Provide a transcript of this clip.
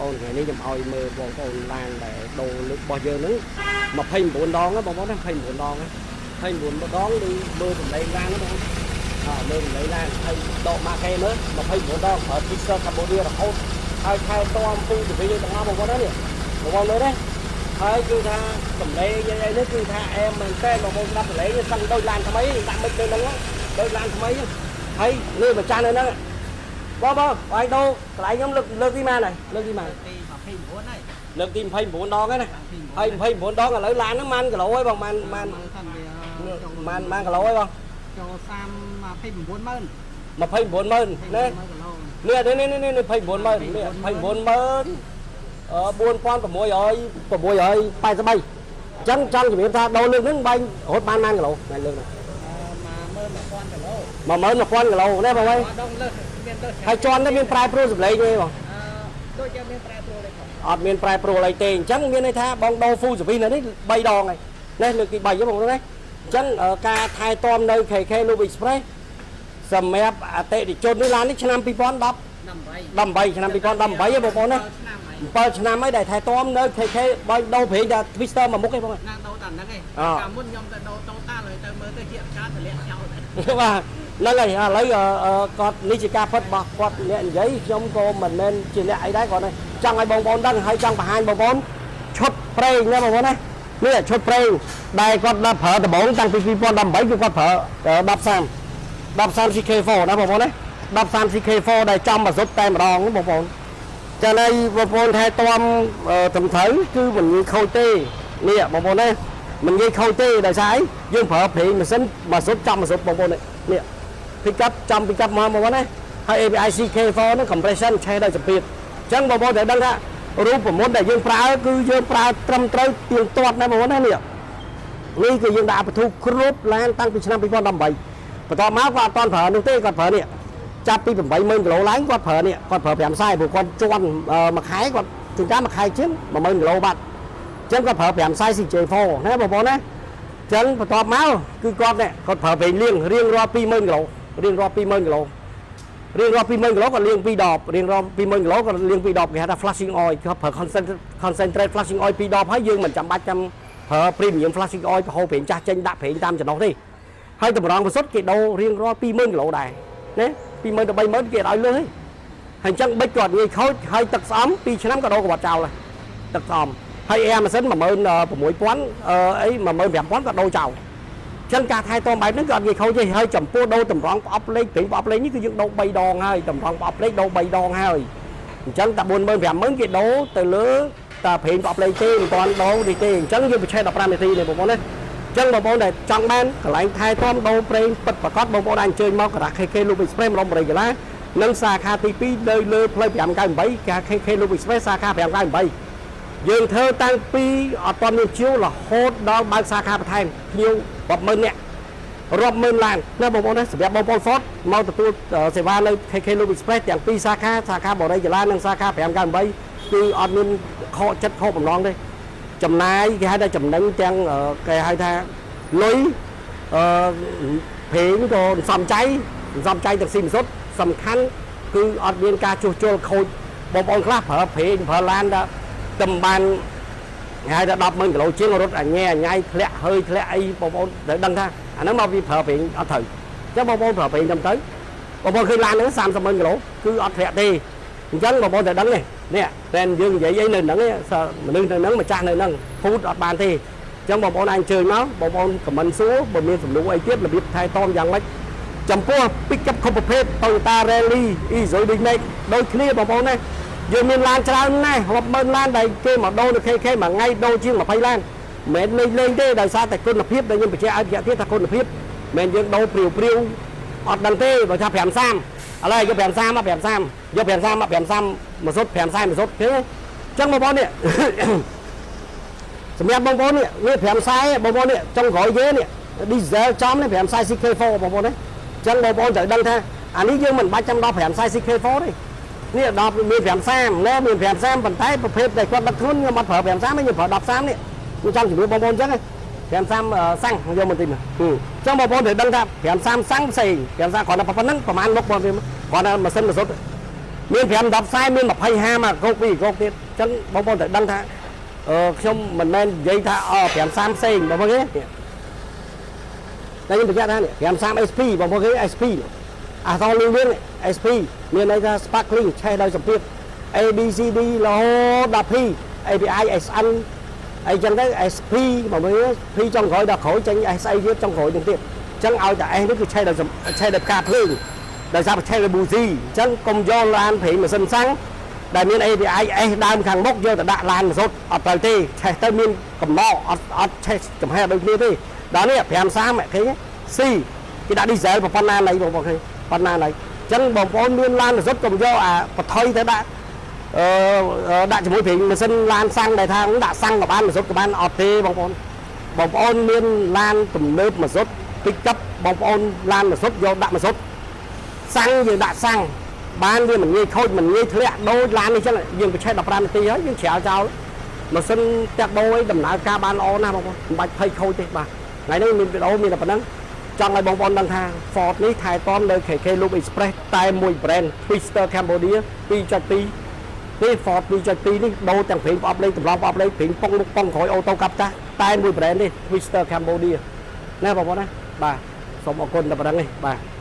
ប្អូនថ្ងៃនេះខ្ញុំឲ្យមើលបងប្អូនឡានដែលដូរលើករបស់យើងហ្នឹង29ដងណាបងប្អូនណា29ដងណា29ដងឬមើលសម្លេងឡានណាបងអើមើលសម្លេងឡានហើយដកម៉ាកេមើល29ដងប្រើ Pixel Cambodia រហូតហើយថែទាំពូទៅវិញទាំងអស់បងប្អូនណានេះបងប្អូនមើលណាហើយគឺថាសម្លេងអីអីនេះគឺថាអែមមែនតើបងប្អូនស្ដាប់សម្លេងសឹងដូចឡានថ្មីដាក់មិចនៅហ្នឹងដូចឡានថ្មីហើយនេះម្ចាស់នៅហ្នឹងបងបងបាយដូរកន្លែងខ្ញុំលើកលើកទីម៉ានហើយលើកទីម៉ាន ទី29ហើយ លើកទី29ដងហើយណាហើយ29ដងឥឡូវឡានហ្នឹងម៉ានគីឡូហើយបងម៉ានម៉ាន មើលសិនវាចូល ម៉ានម៉ានគីឡូហើយបង ចូល30 29ម៉ឺន 29ម៉ឺនណា គីឡូ នេះនេះនេះនេះ29ម៉ឺននេះ29ម៉ឺនអឺ4600 683អញ្ចឹងចង់ជំរាបថាដូរលើកហ្នឹងបាញ់រត់បានម៉ានគីឡូថ្ងៃលើកហ្នឹង 11000គីឡូ 11000គីឡូណាបងអើយ អត់ដងលើសមានលើស ហើយជន់ទៅមានប្រែប្រួលសម្លេងទេបង អឺដូចជាមានប្រែប្រួលទេផង អត់មានប្រែប្រួលអីទេអញ្ចឹងមានន័យថាបងដូរ full service នៅនេះ3ដងហើយនេះលើកទី3ហ្នឹងបងណាអញ្ចឹងការថែទាំនៅ KK Lube Express សម្រាប់អតិថិជននេះឡាននេះឆ្នាំ2018 18 ឆ្នាំ2018ហ៎បងប្អូនណា ឆ្នាំហើយ 7ឆ្នាំហើយដែលថែទាំនៅ KK បើដូរប្រេងតែ Twister មកមុខឯងបង ណាដូរតែហ្នឹងឯងកាលមុនខ្ញុំទៅដូរតូតាលើទៅមើលទៅជាការតម្លាក់ចោល បាទហ្នឹងហើយឥឡូវគាត់នេះជាការពិតរបស់គាត់អ្នកនិយាយខ្ញុំក៏មិនមែនជាអ្នកអីដែរគាត់ចង់ឲ្យបងប្អូនដឹងហើយចង់បង្ហាញបងប្អូនឈុតប្រេងណាបងប្អូនណានេះឈុតប្រេងដែលគាត់ដល់ប្រើដំបូងតាំងពី2018គឺគាត់ប្រើ10 30 10 30 CK4 ណាបងប្អូនណា10 30 CK4 ដែលចំប្រសុទ្ធតែម្ដងបងប្អូនចា៎ហើយបងប្អូនថែទាំត្រឹមត្រូវគឺមិនងាយខូចទេនេះបងប្អូនណាមិនងាយខូចទេដោយសារអីយើងប្រើប្រេងម៉ាស៊ីនម៉ាសុទ្ធចំម៉ាសុទ្ធបងប្អូននេះ pick up ចំ pick up មកបងប្អូនណាហើយ API CK4 ហ្នឹង compression ឆេះដោយសម្ពាធអញ្ចឹងបងប្អូនត្រូវដឹងថារូបមន្តដែលយើងប្រើគឺយើងប្រើត្រឹមត្រូវទៀងទាត់ណាបងប្អូនណានេះនេះគឺយើងដាក់បធូគ្រប់ឡានតាំងពីឆ្នាំ2018បន្ទាប់មកគាត់អត់ទាន់ប្រើនោះទេគាត់ប្រើនេះចាប់ពី80000គីឡូឡើងគាត់ប្រើនេះគាត់ប្រើ5ខ្សែព្រោះគាត់ជន់មួយខែគាត់ជួនកាលមួយខែជាង10000គីឡូបាត់អញ្ចឹងគាត់ប្រើ5ខ្សែ CJ4 ណាបងប្អូនណាអញ្ចឹងបន្ទាប់មកគឺគាត់នេះគាត់ប្រើប្រេងលាងរៀងរាល់20000គីឡូរៀងរាល់20000គីឡូរៀងរាល់20000គីឡូគាត់លាង2ដបរៀងរាល់20000គីឡូគាត់លាង2ដបគេហៅថា flushing oil គាត់ប្រើ concentrate flushing oil 2ដបហើយយើងមិនចាំបាច់ចាំប្រើ premium flushing oil ប្រហូរប្រេងចាស់ចេញដាក់ប្រេងតាមចំណុះទេហើយតម្រងប្រសុទ្ធគេដូររៀងរាល់20000គីឡូដែរណា20000ទៅ30000គេឲ្យលើសទេហើយអញ្ចឹងបិចគាត់ងាយខូចហើយទឹកស្អំ2ឆ្នាំក៏ដូរក្បត់ចោលដែរទឹកស្អំហើយ air ម៉ាស៊ីន16000អី15000ក៏ដូរចោលចឹងការថែទាំបែបហ្នឹងគឺអត់ងាយខូចទេហើយចំពោះដូរតម្រងប្រអប់លេខប្រេងប្រអប់លេខនេះគឺយើងដូរ3ដងហើយតម្រងប្រអប់លេខដូរ3ដងហើយអញ្ចឹងតែ40000 50000គេដូរទៅលើតែប្រេងប្រអប់លេខទេមិនទាន់ដូរនេះទេអញ្ចឹងយើងបញ្ឆេះ15នាទីនេះបងប្អូនណាអញ្ចឹងបងប្អូនដែលចង់បានកន្លែងថែទាំដូរប្រេងពិតប្រាកដបងប្អូនអាចអញ្ជើញមកការ៉ា KK Lube Express ម្ដុំបរិយាកាឡានិងសាខាទី2នៅលើផ្លូវ598គេហៅ KK Lube Express សាខា598យើងធ្វើតាំងពីអត់ទាន់មានជាវរហូតដល់បើកសាខាបន្ថែមភ្ញៀវរាប់ម៉ឺននាក់រាប់ម៉ឺនឡានណាបងប្អូនណាសម្រាប់បងប្អូន Ford មកទទួលសេវានៅ KK Lube Express ទាំងពីរសាខាសាខាបរិយាកាឡានិងសាខា598គឺអត់មានខកចិត្តខកបំណងទេចំណាយគេហៅថាចំណេញទាំងគេហៅថាលុយអឺប្រេងក៏សំចៃសំចៃទាំងស៊ីមសុទ្ធសំខាន់គឺអត់មានការជួសជុលខូចបងប្អូនខ្លះប្រើប្រេងប្រើឡានដល់តំបានគេហៅថា100000គីឡូជាងរត់អញែអញ៉ៃធ្លាក់ហើយធ្លាក់អីបងប្អូនត្រូវដឹងថាអាហ្នឹងមកពីប្រើប្រេងអត់ត្រូវអញ្ចឹងបងប្អូនប្រើប្រេងត្រឹមត្រូវបងប្អូនឃើញឡានហ្នឹង30,000គីឡូគឺអត់ធ្លាក់ទេអញ្ចឹងបងប្អូនត្រូវដឹងនេះនេះតែយើងនិយាយអីនៅហ្នឹងមនុស្សនៅហ្នឹងម្ចាស់នៅហ្នឹងភូតអត់បានទេអញ្ចឹងបងប្អូនអាចអញ្ជើញមកបងប្អូន comment សួរបើមានសំណួរអីទៀតរបៀបថែទាំយ៉ាងម៉េចចំពោះ pick up គ្រប់ប្រភេទ Toyota Rally Isuzu D-Max ដូចគ្នាបងប្អូនណាយើងមានឡានច្រើនណាស់រាប់ម៉ឺនឡានដែលគេមកដូរនៅ KK មួយថ្ងៃដូរជាង20ឡានមិនមែនលេងលេងទេដោយសារតែគុណភាពដែលខ្ញុំបញ្ជាក់ឲ្យបញ្ជាក់ទៀតថាគុណភាពមិនមែនយើងដូរព្រាវព្រាវអត់ដឹងទេបើថា5 30ឥឡូវយក5 30មក5 30យក5 30មក5 30មកសុទ្ធ5 40មកសុទ្ធទេអញ្ចឹងបងប្អូននេះ សម្រាប់បងប្អូននេះវា5 40បងប្អូននេះចុងក្រោយគេនេះ diesel ចំនេះ5 40 CK4 បងប្អូនណាអញ្ចឹងបងប្អូនត្រូវដឹងថាអានេះយើងមិនបាច់ចាំដល់5 40 CK4 ទេនេះដល់មាន5 30ណែមាន5 30ប៉ុន្តែប្រភេទដែលគាត់ដឹកធ្ងន់ខ្ញុំអត់ប្រើ5 30ទេខ្ញុំប្រើ10 30នេះខ្ញុំចង់ជម្រាបបងប្អូនអញ្ចឹង5 30សាំងយកមកតិចមើលអញ្ចឹងបងប្អូនត្រូវដឹងថា5 30សាំងផ្សេង5 30គ្រាន់តែប៉ុណ្្នឹងប្រហែលមុខបងប្អូនគ្រាន់តែម៉ាស៊ីនម៉ាសុទ្ធ មាន5 10 40មាន20 50មកកោកពីរកោកទៀតអញ្ចឹងបងប្អូនត្រូវដឹងថាអឺខ្ញុំមិនមែននិយាយថាអ5 30ផ្សេងបងប្អូនទេតែខ្ញុំបញ្ជាក់ថានេះ5 30 SP បងប្អូនគេ SP អក្សរលឿងលឿង SP មានន័យថា sparkling ឆេះដោយសម្ពាធ A B C D រហូតដល់ P API SN អីចឹងទៅ SP បងប្អូន P ចុងក្រោយដល់ក្រោយចេញ SA ទៀតចុងក្រោយនឹងទៀតអញ្ចឹងឲ្យតែ S នេះគឺឆេះដោយឆេះដោយផ្កាភ្លើងដោយសារឆេះដោយប៊ូស៊ីអញ្ចឹងកុំយកឡានប្រេងម៉ាស៊ីនសាំងដែលមាន API S ដើមខាងមុខយកទៅដាក់ឡានម៉ាស៊ុតអត់ត្រូវទេឆេះទៅមានកំណកអត់អត់ឆេះចំហេះដូចគ្នាទេដល់នេះ530ឃើញទេ C គេដាក់ diesel ប៉ុណ្ណាណីបងប្អូនឃើញប៉ុណ្ណាណីអញ្ចឹងបងប្អូនមានឡានម៉ាស៊ុតកុំយកអាបថុយទៅដាក់អឺដាក់ជាមួយប្រេងម៉ាស៊ីនឡានសាំងដែលថាដាក់សាំងក៏បានម៉ាស៊ុតក៏បានអត់ទេបងប្អូនបងប្អូនមានឡានទំនើបម៉ាស៊ុត pick up បងប្អូនឡានម៉ាស៊ុតយកដាក់ម៉ាស៊ុតសាំងយើងដាក់សាំងបានវាមិនងាយខូចមិនងាយធ្លាក់ដូចឡាននេះចឹងយើងប្រឆេះ15នាទីហើយយើងច្រាលចោលម៉ាស៊ីនតាក់ដូអីដំណើរការបានល្អណាស់បងប្អូនមិនបាច់ភ័យខូចទេបាទថ្ងៃនេះមានវីដេអូមានតែប៉ុណ្ណឹងចង់ឲ្យបងប្អូនដឹងថា Ford នេះថែទាំនៅ KK Lube Express តែមួយ brand Twister Cambodia 2.2នេះ Ford 2.2នេះដូរទាំងប្រេងប្រអប់លេខតម្រងប្រអប់លេខប្រេងប៉ុងមុខប៉ុងក្រោយអូតូកាប់តាតែមួយ brand នេះ Twister Cambodia ណាបងប្អូនណាបាទសូមអរគុណតែប៉ុណ្ណឹងទេបាទ។